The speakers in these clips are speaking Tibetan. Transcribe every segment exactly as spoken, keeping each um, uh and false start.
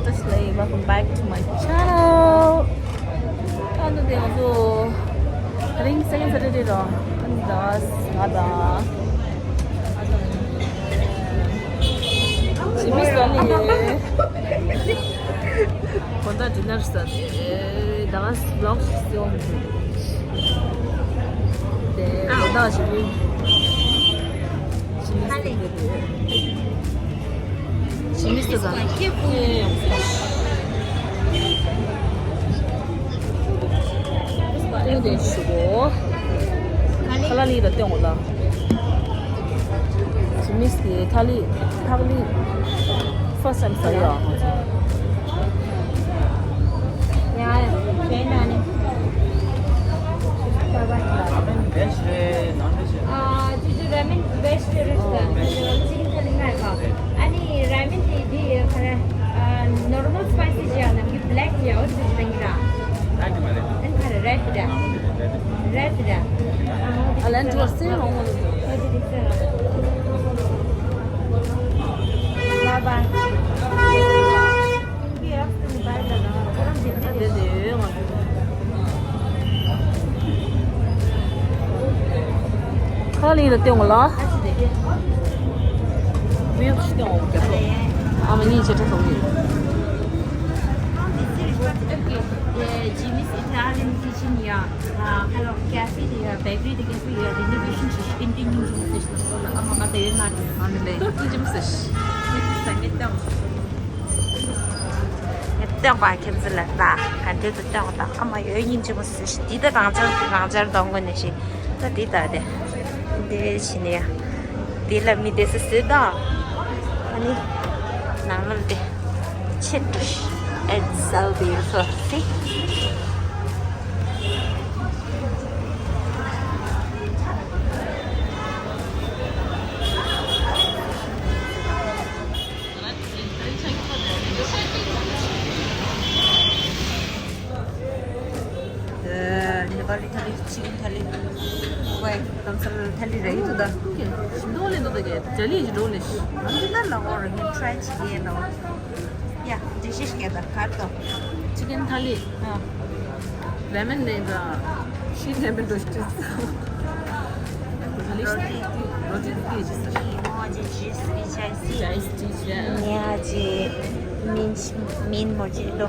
Firstly, welcome back to my channel. ཨ་ནི་དེ་ང་ཚོ་དེ་རིང་second Saturday རེད། ཨ་ནི་ད་ང་དང་ཇི་མི་ས་ལི་ཡེ་གོ་ད་dinner ཟ་དེ་ད་vlog ཞིག་བཟོ་དེ་གོ་ད་ཞིག་ཇི་མི་ས་ལི་ཡེ། ཇི་མི་སི་ཟ། སྟོན་དེ་ཞུ་གོ། ཁ་ལག་ལི་ལ་སྟོན་གོ་ལ། ཇི་མི་སི་ཐ་ལི་ཐག་ལི་first time ཟ་ཡ། ཡ་ཡ། Veg རེད་non veg རེད། ཨ་ཅི་ཅི་ར་མེན་veg རེད། ཨོ། ཅི་ཅི་ཐ་ལི་ང་ཡ། ཨ་ནི་ར་མེན་དེ་དེ་ག་རེ། ཨ་normal spicy ཅི་ཡ་ནམ་གི་black ཅི་ཡ་འོ་ཅི་ཅི་ནང་གི་ར། Black མ་རེད། ཨན་ག་རེ་red ར། Red ར། ཨ་ལན་ཅོ་སེ་རོང་བོ་ལ་ཅོ། ཨོ་དེ་དེ་སེ་རོང་། Bye bye. ཁ་ལི་ལ་སྟོན་གོ་ལ། བིའུ་ཅི་སྟོན་གོ་རྒྱབ་ལོ། ཨ་མ་གཉིས་ཆེ་ཁྲ་སོང་གི། This is Jimmy's Italian kitchen, yeah. Uh, hello, cafe, the uh, bakery, the cafe, yeah, renovation, she's continuing to finish the solar. I'm not there, not on the day. Don't you just say? It's a little. སྟོན་པ་ཁྱེད་ཚོ་ལ་ད་ག་འདྲ་དུ་སྟོན་པ་དང་ཨ་མ་ཡོད་སྙིང་རྗེ་མོ་བཟོས་ཤིག་འདི་ད་རང་འཇགས་རང་འཇགས་གཏོང་དགོས་ནས་ཤིག་ད་འདི་ད་དེ་འདི་བྱིན་ནས་ཡ་འདི་ལ་མི་བསྡད་ས་བཟོས་ད། ཨ་ནི་ནང་ལ་དེ་ཆེད་དུ་ཨེ་ཟ་བའི་ཚོ་སི། ནེ་པ་ལི་ཐ་ལི། ཅི་ཀན་ཐ་ལི། ཝེ་དམ་སར་ཐ་ལི་རེད་འདུག་ད། ཞིམ་མདོག་ལས་འདུག་ད་གས་ཇ་ལི་ཞིག་འགྲོ་ལས་ཤི། ང་འདི་ལྟར་ལ་འོ་རེད། ངས་ཊི་རའི་བྱེད་ཀྱི་ཡིན་ད། ཡ་འདྲི་ཤེས་ཀྱི་ད་གར་ཏོ། ཅི་ཀན་ཐ་ལི། ཨ། ལེ་མོན་ནེ་ཛ། ཤི་ལེ་མོན་ཌོ་ཅི། རོ་ཏི་ཏི་ཅི་ས། ཉ་ཅི་མིན་མིན་མོ་ཅི་ཏོ།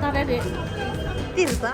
ཏ་ར་རེ། ཏིར་ད།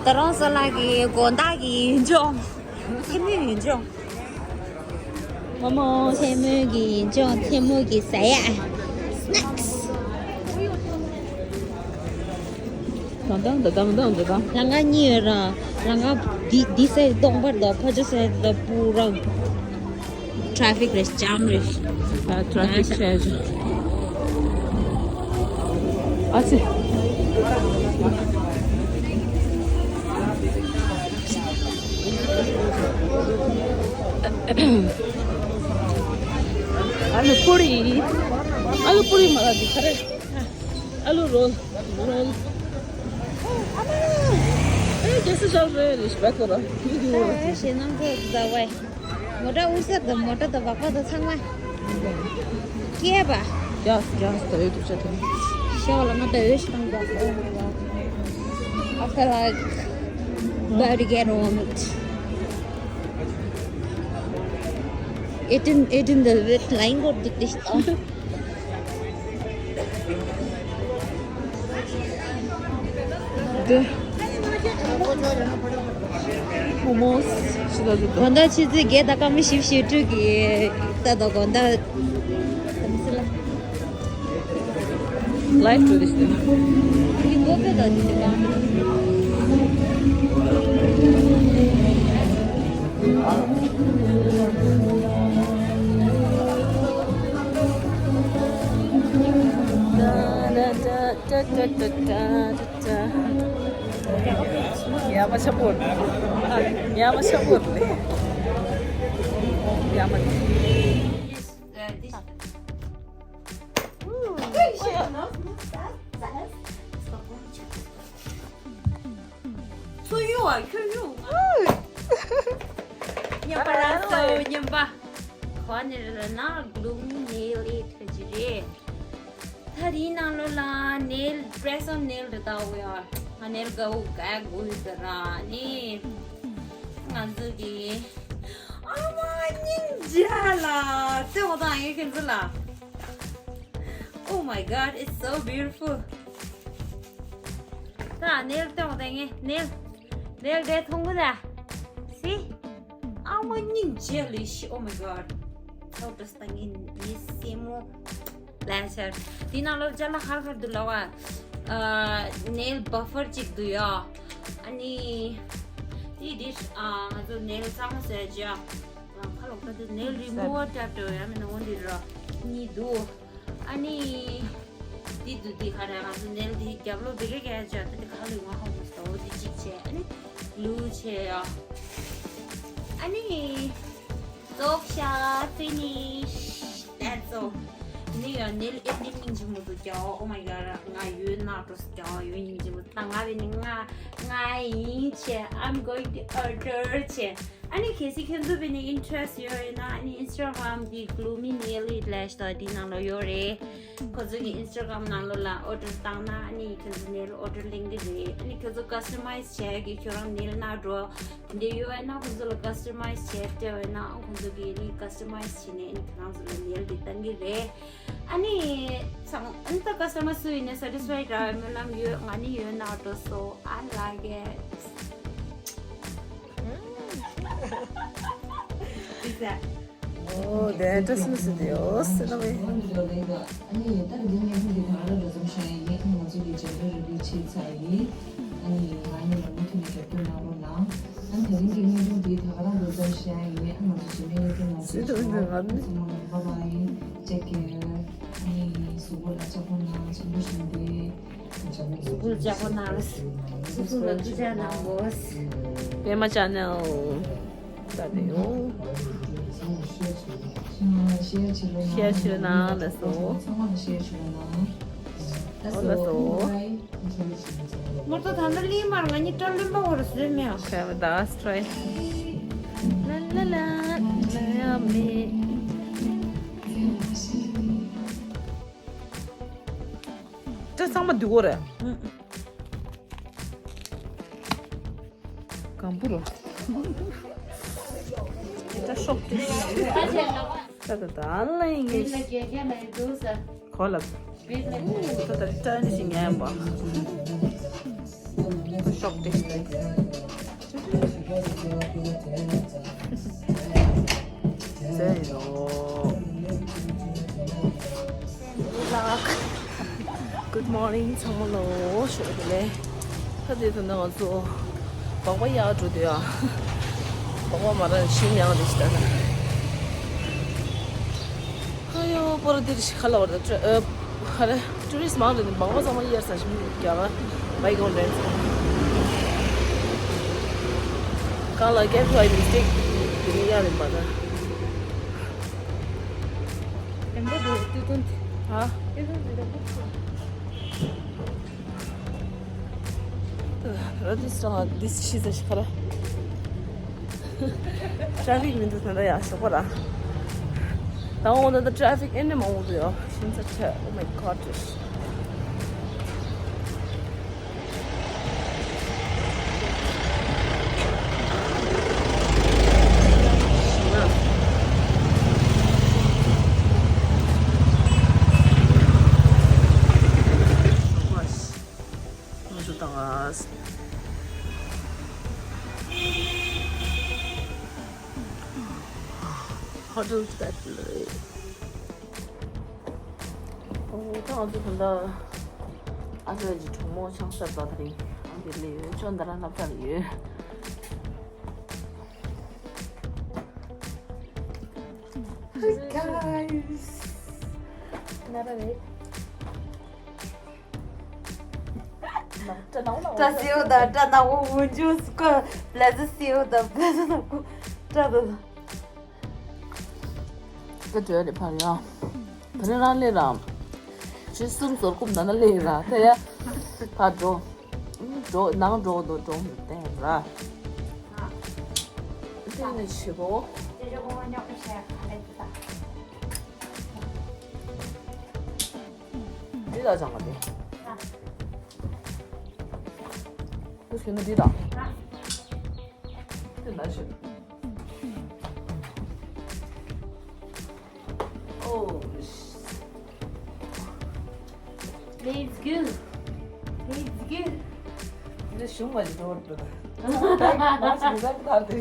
ད་རུང་སོ་ལ་གི་དགོང་དག་གི་ཡུལ་ལྗོངས། ཐེ་མོའི་ཡུལ་ལྗོངས། མོ་མོ། ཐེ་མོའི་གི་ཡུལ་ལྗོངས། ཐེ་མོ་གི་ཟ་ཡ། སི་ནེག་སི། དང་དང་དང་དང་དང་དང་། ལ་ང་གཉིས་ཡོད་ར། ལ་ང་འདི་འདི་སའི་སྟོང་པར་དང་ཕ་ཆུ་སའི་དང་པུ་ར། ཊ་ར་ཕིག་རེད། ཇམ་རེད། ཨ་ཊ་ར་ཕིག་ཆེ་ཆེ། ཨ་ཙི། ཨ་ནི་ཀུ་རི། आलु पूरी माला दिखा रहे। आलु role, role. ए, कैसे चल रहे हैं रिश्वत हो रहा? हाँ, शेनम को दवाई। मोटा उसे तो, मोटा तो बापा तो छंग में। क्या बा? क्या, क्या तो ये तो चलते हैं। शाला ना तो ये शंग बा। I feel like about to get on it. Eighteen, eighteen the wet line got the dish. ད་མོ་མོས་ཤི་ད་དུ་དགོན་བདག་ཆུ་ཚོད་བརྒྱད་དང་སྐར་མ་བཞི་བཅུ་ཞེ་དྲུག་གི་ད་ལྟ་དགོན་བདག་དམ་སྲི་ལ། Life tradition. ཡ་མ་ཆ་པོ། ཡ་མ་ཆ་པོ་ལེ། ཡ་མ། ཚུ་ཡུ་བ་ཁྱོད་ཡུ། ཉམས་པ་ར་སོ་ཉམས་པ། གོ་ནི་ར་ན་གླུ་མི་ནེལ་ཨིཊ་ཁ་ཅི་རེད། ད་རིང་ནང་ལོ་ལ་ནེལ་པྲེས་ཨོན་ནེལ་རེད་ད་འོ་ཡ། ང་ནེལ་ག་འུ་ག་གུ་ཡི་ད་ར་ནི། ང་ཚོ་གི། ཨ་མ་སྙིང་རྗེ་ལ། ཙེ་འོ་དང་ཡིན་ཁན་ཚོ་ལ། Oh my God, it's so beautiful. ད་ནེལ་ཏོང་ཏེ་ངེ་ནེལ། ནེལ་དེ་མཐོང་གི་ད། See? ཨ་མ་སྙིང་རྗེ་ལི་ཤི། Oh my God. ཐོག་ཏུ་སྟ་ངེ་ནི་སེ་མོ། ལན་ཤར། དེ་ནང་ལོ་ཅ་ལག་ཧར་ཧར་དུ་ལ་བ། ཨ་ནེལ་བ་ཕར་ཅིག་དུ་ཡ། ཨ་ནི། དེ་དེ་ཨ་ང་ཚོ་ནེལ་གཙང་མ་ཟེར་ཅི་ཡ། ཁ་ལོག་ད་དེ་ནེལ་རི་མུ་ཝར་ཊེབ་ཏུ་ཡ་མིན་ན་འོན་དེ་ར། གཉིས་འདུག་ཨ་ནི། དེ་དུ་དེ་ག་རེ་ང་ཚོ་ནེལ་དེ་རྒྱབ་ལོགས་བེ་གེ་གེ་ཅོ་ད་དེ་ག་ལུས་ང་ཧོ་མོ་སོ་དེ་གཅིག་བྱས། ཨ་ནི་ལུ་བྱས་ཡ། ཨ་ནི་རྫོགས་ཤག་ཕི་ནིཤ། That's all. ནི་ཡ་ནེལ་ཨེ་ནི་སྙིང་རྗེ་མོ་འདུག་ཀྱ། Oh my God. ང་ཡོད་ན་འགྲོ་སོ་ཀྱ། ཡོད་སྙིང་རྗེ་མོ། ད་ང་བས་ནི་ང་ང་ཡིན་བྱས། I'm going to order བྱས། ཨ་ནི་གལ་སྲིད་ཁྱོད་ཚོ་བས་ནི་ཨིན་ཊི་རེ་སི་ཡོད་ཡོད་ན། ཨ་ནི་ཨིན་སི་ཊ་གྷ་རམ་གི་གླུ་མི་ནེལ་ཨིཊ་ལེཤ་དང་དེ་ནང་ལ་ཡོད་རེད། ཁོ་ཚོ་གི་ཨིན་སི་ཊ་གྷ་རམ་ནང་ལོགས་ལ་ཨོ་ཌར་བཏང་ན། ཨ་ནི་ཁྱོད་ཚོ་ནེལ་ཨོ་ཌར་ལེན་གི་རེད། ཨ་ནི་ཁྱོད་ཚོ་ཀ་སི་ཊ་མའི་ཛི་བྱས་གི་ཁྱོད་རང་ནེལ་ན་འགྲོ་འདི་ཡོད་ཡོད་ན། ཁོ་ཚོ་ལ་ཀ་སི་ཊ་མའི་ཛི་བྱས་སྤྲད་ཡོད་ན། ཁོ་ཚོ་གི་ནི་ཀ་སི་ཊ་མའི་ཛི་བྱས་ནས་ཨ་ནི་ཁྱོད་རང་ཚོ་ལ་ནེལ་དེ་བཏང་གི་རེད། ཨ་ནི་ཚང་ཨ་ནི་ད་ཀ་སི་ཊ་མར་སུ་ཡིན་ནའི་སེ་ཊིས་ཕའི་ཌི་རག་སྨོན་ལམ་ཡོད། ང་ནི་ཡོད་ན་འགྲོ་སོ། I like it. Is that? Oh, the dress is the ཨོ་སི་ནོ་བེ། ཨ་ནི་ད་རེས་འདི་ནས་ཁོང་གི་ད་ར་འགྲོ་ཙམ་ཤ་ཡིན། ང་ཚོ་གི་ཇེན་ཌར་རེ་ཌི་བྱེད་ཚར་ཡིན། ཨ་ནི་ང་ནི་ལ་མུ་མཐུད་ནས་རྒྱབ་སྐྱོར་གནང་རོགས་གནང་། ཨ་ནི་དེ་རིང་གི་བརྙན་ཐུང་འདི་ད་ག་རང་འགྲོ་ཙམ་ཤ་ཡིན། ཨ་ང་ཚོ་རྗེས་མའི་བརྙན་ཐུང་ནང་མཇལ་ཆོག་ཚང་མ་ལ་bye bye, take care. ཨ་ནི་གཟུགས་པོ་ལ་ལྕགས་པོ་གནང་། ཆེན་པོ་བཞིན་ཏེ། གཟུགས་པོ་ལ་ལྕགས་པོ་གནང་རོགས། གཟུགས་པོ་ལ་སྐུ་ལྕགས་གནང་དགོས། པད་མ་ཅེ་ནལ། ད་དེ་ཡོང་། ཤེར་བྱེད་རོགས་གནང་། ཤེར་བྱེད་རོགས་གནང་། ལགས་སོ། ཚང་མ་ལ་ཤེར་བྱེད་རོགས་གནང་། ལགས་སོ། ལགས་སོ། མོར་ཏོ་ད་ནི་ལི་མར་ང་གཉིས་སྐྲ་ལོན་པ་བོར་བཟོས་མེད། Okay, that's try. ལ་ལ་ལ་ལ་ཡ་མེ། སྐྲ་ཚང་མ་འདུག་གོ་རེད། གང་པོ་རོ། ད་ཤོག་ཏེ། ད་ད་ད་ཨན་ལ་ཡིན་གྱི། གོ་ལ། ད་ད་ད་ནི་ཞིག་ཉན་པ། ད་ཤོག་ཏེ། ཟེར་ཡོད། Good morning ཚང་མ་ལོ། ཞོགས་པ་ལས། ད་དེ་དུ་ནང་ཚོ་སྦག་སྦག་ཡག་འགྲོ་དུས་ཨ། སྦག་སྦག་མ་རང་ཤིང་ཡང་རེ་ཞིག་ད་ད། ཨ་ཡོ་པོ་ར་དེ་རེ་ཞིག་ཁ་ལ་བར་ད་ཨ། ཧ་རེ། ཊུ་རི་སི་མང་རེད། འདི་མང་པོ་ཚང་མ་གཡར་ས་ཞིག་རྒྱ་གར་བྷའི་ཀོང་རེད། གང་ལ་ཀེབ་ཁོའི་མི་སི་ཊེག་དེ་གཡར་རེད་པ་ད། དེ་འདྲ་འདུག་ཏུ་ཏུན། ཨ། ར་འདི་སང་འདི་ཤི་ས་ཤི་ཁ་ར། ཊེ་ཕིག་མི་འདུག་ད་ལྟ་ཡ་ཞོགས་པ་ར། ད་འོ་ད་ལྟ་ཊེ་ཕིག་ཨེ་ནི་མང་པོ་འདུག་ཡ། ཤིན་ཙ་ཁྲ། Oh my God. ཧོ་ཊེལ་ཏེ་ལེ། ཨོ། ད་ང་ཚོ་ད་ལྟ་ཨ་ཕའི་གྲོགས་མོ་ཆང་ས་པ་དེ་རིང་ཨ་ཕའི་ལས་ཡོད། ཅོ་འདི་ར་སློབ་གྲྭ་ལ་ཡོད། Hi guys. ང་ར་རེད། ད་སེའུ་ད་ད་ན་འོ་འོ་ཇུས་ཀ་པླེ་ཟ་སེའུ་ད་པླེ་ཟ་ན་ཀུ་ད་ད་ད་བྲོས་རེད་ཕར་ཡ། ད་ནི་རང་ལས་ར། ཆུ་གསུམ་ཟོར་ཀུམ་ད་ན་ལས་ར་ད་ཡ། ཕར་འགྲོ། འགྲོ་ནང་འགྲོ་འདུག་འགྲོ་མི་བསྟན་ར། དེ་ནི་ཞི་གོ། འདི་ལ་སྦྱང་བ་དེ། ཁུ་སུ་ནི་འདི་དང་། འདི་ལ་ཞིག Oh, let's go. Let's go. འདི་ཞུང་བ་ཞིག་འགྲོ་འགྲོ། ད་མ་ཞིག་འགྲོ་ད་དེ།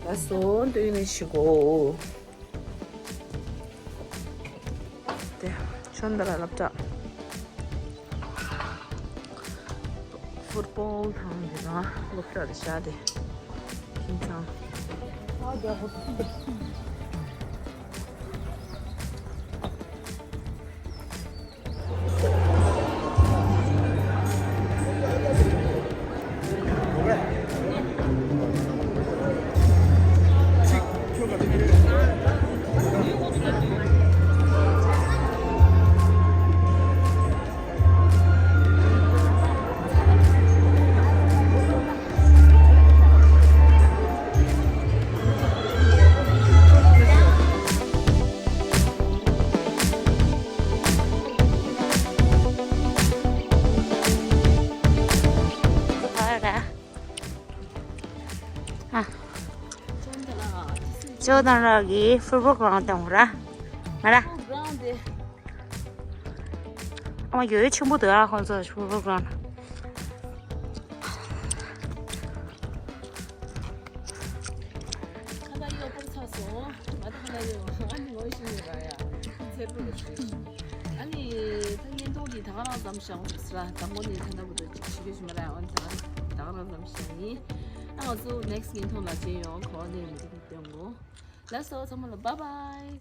ལ་སོ་འདི་ནི་ཞིག་གོ། དེ་ཆོན་དར་སློབ་གྲྭ། ཕུཊ་བོལ་དང་དེ་དང་སློབ་གྲྭ་རེ་བཞག་དེ་ཁྱིམ་ཚང་། ཨ། ཅོ་དང་ར་གི་ཕུཊ་བོལ་གི་རང་སྟེང་ར། ང་ར། ཨ་མ་ཡོད་ཆེན་པོ་འདུག་ཨ། ཁོང་ཚོ་ཕུཊ་བོལ་གི་རང་། ཁ་ད་ཡོད་པར་ཚ་སོང་། ང་ད་ཁ་ད་ཡོད། ཨ་ནི་ངོ་ཤེས་ཡོད་ར་ཡ། ཚེ་སྤོ་ལ་ཞུ། ཨ་ནི་ད་བརྙན་ཐུང་འདི་ད་ག་རང་ཙམ་བཞག་ཟེར་ར། དང་པོ་ནས་ད་ལྟ་བུ་དུ་ཅིག་ཞུ་གི་ཞུ་མ་ར་ཡ། འོན་ཙང་ད་ག་རང་ཙམ་བཞག་ཡིན། ཨ་ང་ཚོ་ནེག་སི་ཊི་བརྙན་ཐུང་ལ་མཇལ་ཡོང་། གོ་ནས་མི་འདུག་སྟོན་གོ། ལགས་སོ་ཚང་མ་ལ་bye bye།